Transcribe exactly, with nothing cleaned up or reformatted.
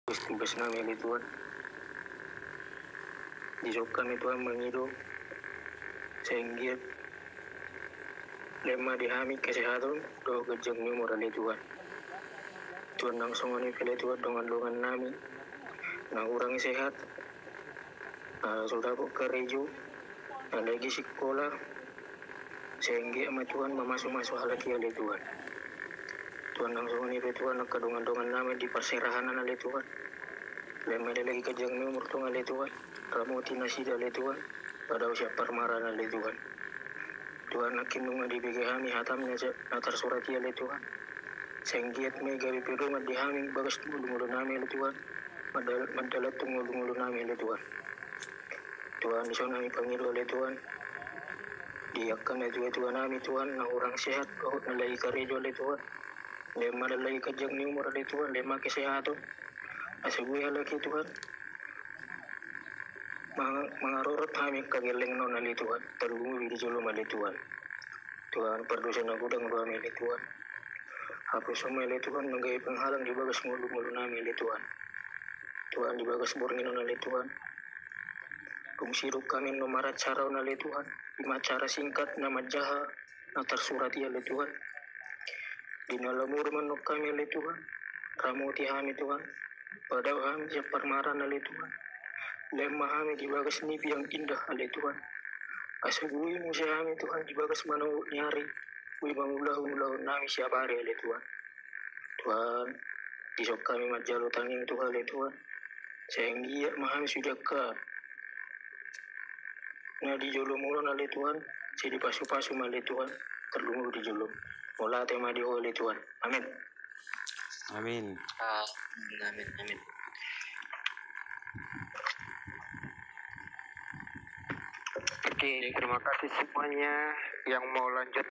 tugas-tugas nami ale Tuhan. Dison hami Tuhan mangido, sai anggiat lehon ma di hami kesehatan dohot ganjang ni umur ale Tuhan. Tuhan, nang songon i pe ale Tuhan dongan-dongan nami na hurang sehat, na so dapot karejo, na lagi sikola, sai anggiat ma Tuhan mamasu-masu halak i ale Tuhan. Tuhan, nang songon i pe Tuhan angka dongan-dongan nami di parserahan ale Tuhan, lehon ma di lagi ganjang ni umur Tuhan ale Tuan. Ramoti nasida ale Tuan, padao sian parmaraan ale Tuan. Tuan, nangkin nunga dibege hami hatam na, na tarsurat i ale Tuan. Sai anggiat ma i gabe pedoman di hami bagas ngolu-ngolu nami ale Tuan. Mandal-, mandalanhon ngolu-ngolu nami ale Tuan. Tuan, dison hami pangido ale Tuan. Di angka na tua-tua nami Tuan, na hurang sehat, dohot na lagi karejo ale Tuan. Lehon ma di lagi ganjang ni umur ale Tuan, lehon ma kesehatan. Asa boi halak i Tuhan. Mang-, mangarorot hami angka gellengna on ale Tuan, tarlumobi di jolom ale Tuan. Tuan, pardosa na godang do hami ale Tuan. Hapushon ma ale Tuan, nang gabe penghalang di bagas ngolu-ngolu nami ale Tuan. Tuan, di bagas borngin on ale Tuan. Dung sidok hami annon maracara on ale Tuan. Ima acara singkat na manjaha na tarsurat i ale Tuan. Di na lamur ma annon hami ale Tuan. Ramoti hami Tuan. Padao hami sian parmaraan ale Tuan. Lehon ma hami di bagas nipi yang indah ale Tuan. Asa boi muse hami Tuhan di bagas manogot ni ari. Boi mangulahon ulaon nami siap ari ale Tuan. Tuan, dison hami manjalo tangihon tu Ho ale Tuan. Sai anggiat ma hami sude angka na di jolom on ale Tuan, sai dipasu-pasu ma ale Tuan, tarlumobi di jolom. Mauliate ma di Ho ale Tuan. Amin. Amin. Ah, amin, amin. Oke, terima kasih semuanya yang mau lanjut.